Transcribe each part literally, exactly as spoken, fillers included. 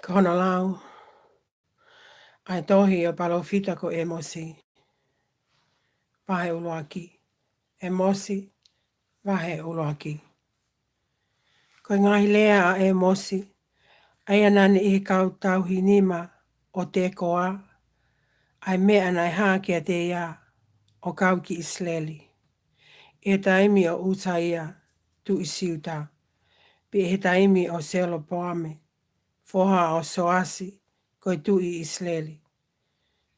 Ko hono lau ʻa e tohi ʻo e palōfita ko ʻĒmosi, vahe ʻuluaki. ʻĒmosi, vahe ʻuluaki. Ko e ngaahi lea ʻa ʻĒmosi, ʻa ia naʻe ʻi he kau tauhi nima ʻo Tekoa, ʻa e meʻa naʻe hā kiate ia ʻo kau ki ʻIsileli, ʻi he taimi ʻo ʻUsaia, tuʻi Siuta, pea ʻi he taimi ʻo Selopoame, foha ʻo Soasi, ko e tuʻi ʻIsileli,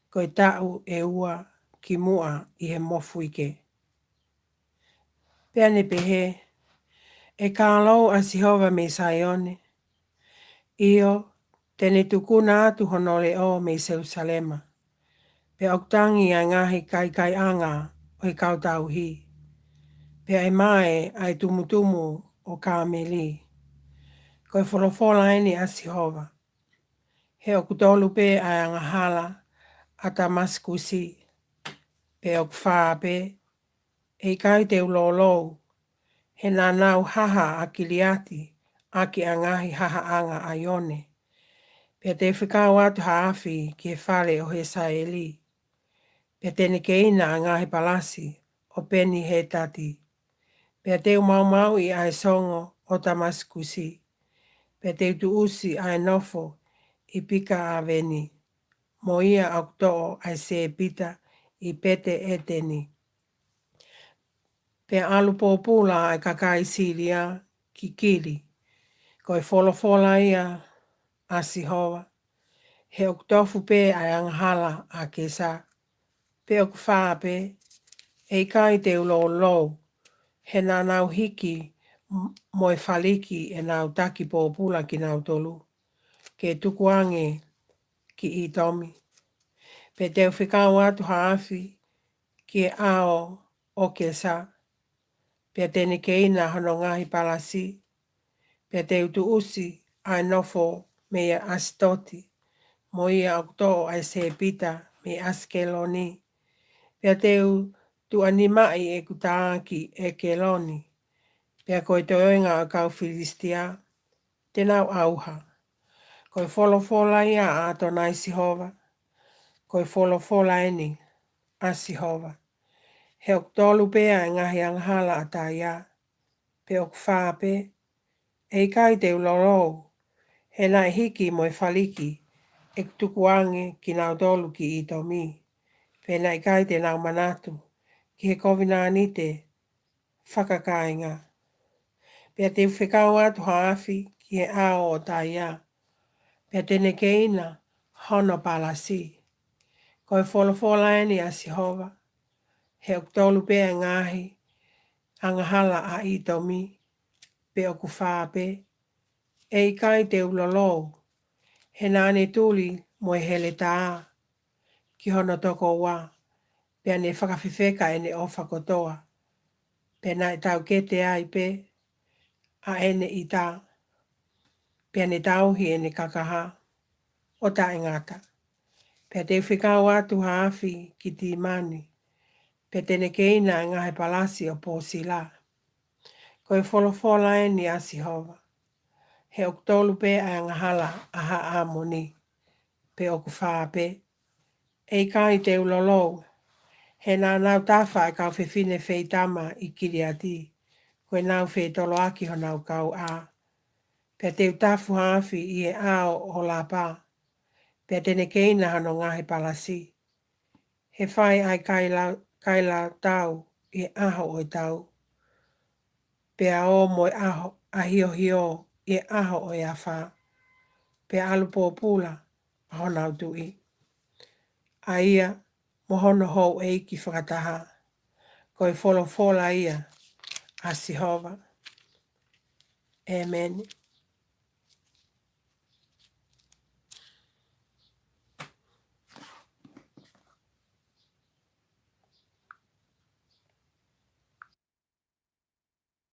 ko e taʻu ʻe ua kimuʻa ʻi he mofuike. Pea ne pehē, ʻE kālou ʻa Sihova mei Saione, ʻio, te ne tukuna atu hono leʻo mei Selusalema. Pea ʻoku tangi ʻa e ngaahi kaikaiʻanga ʻo e kau tauhi, pea ʻe mae ʻa e tumutumu ʻo Kāmeli. Ko e folofola eni ʻa Sihova, He ʻoku tolu pē ʻa e angahala ʻa Tamasikusi, pea ʻoku fā pē, ʻe ʻikai te u lōlou, he naʻa nau haha ʻa Kiliati ʻaki ʻa e ngaahi hahaʻanga ʻa ʻIone. Pea te u fekau atu ha afi ki he fale ʻo Hesaeli, pea te ne keina ʻa e ngaahi palasi ʻo Peni-hetati. Pea te u maumauʻi ʻa e songo ʻo Tamasikusi, pea te u tuʻusi ʻa e nofo ʻi Pika-ʻaveni, mo ia ʻoku toʻo ʻa e sēpita ʻi Pete-ʻeteni. Pea ʻalu pōpula ʻa e kakai Silia ki Kili. Ko e folofola ia ʻa Sihova, He ʻoku tofu pē ʻa e angahala ʻa Kesa, pea ʻoku fā pē, ʻe ʻikai te u lōlou, he naʻa nau hiki m-, mo e faliki ʻenau taki pōpula kinautolu, ke tukuange ki ʻItomi. Pea te u fekau atu ha afi ki he ʻao ʻo Kesa, pea te ne keina hono ngaahi palasi. Pea te u tuʻusi ʻa e nofo mei ʻAsitoti, mo ia ʻoku toʻo ʻa e sēpita mei ʻAsikeloni. Pea te u tuʻanimaʻi ʻeku tā ki ʻEkeloni, pea ko e toenga ʻo e kau Filisitia te nau ʻauha. Ko e folofola ia ʻa ʻAtonai Sihova, ko e folofola eni ʻa Sihova, He ʻoku tolu pē ʻa e ngaahi angahala ʻa Taia, pea ʻoku fā pē, ʻe ʻikai te u lōlou, he naʻe hiki mo e faliki ʻeku tukuange kinautolu ki ʻItomi, pea naʻe ʻikai te nau manatu ki he kovinānite fakakāinga. Pea te u fekau atu ha afi ki he ʻao ʻo Taia, pea te ne keina hono palasi. Ko e folofola eni ʻa Sihova, He ʻoku tolu pē ʻa e ngaahi angahala ʻa ʻItomi, pea ʻoku fā pē, ʻe ʻikai te u lōlou, he naʻa ne tuli mo e heletā ki hono tokoua, pea ne fakafefeka ʻene ʻofa kotoa, pea naʻe taukete ai pē ʻa ʻene ʻita, pea ne tauhi ʻene kakaha ʻo taʻengata. Pea te u fekau atu ha afi ki Timani, pea te ne keina ʻa e ngaahi palasi ʻo Posila. Ko e folofola eni ʻa Sihova, He ʻoku tolu pē ʻa e angahala ʻa Haʻamoni, pea ʻoku fā pē, ʻe ʻikai te u lōlou, he naʻa nau tafa ʻa e kau fefine feitama ʻi Kiliati, ko ʻenau fetoloaki honau kauʻā. Pea te u tafu ha afi ʻi he ʻao ʻo Lapa, pea te ne keina hono ngaahi palasi. He fai ʻa e kaila-, kailatau ʻi he ʻaho ʻo e tau, pea ō mo e ʻaho ʻahiohio ʻi he ʻaho ʻo e afā, pea ʻalu pōpula ʻa honau tuʻi, ʻa ia mo hono houʻeiki fakataha. Ko e folofola ia ʻa Sihova. ʻĒmeni.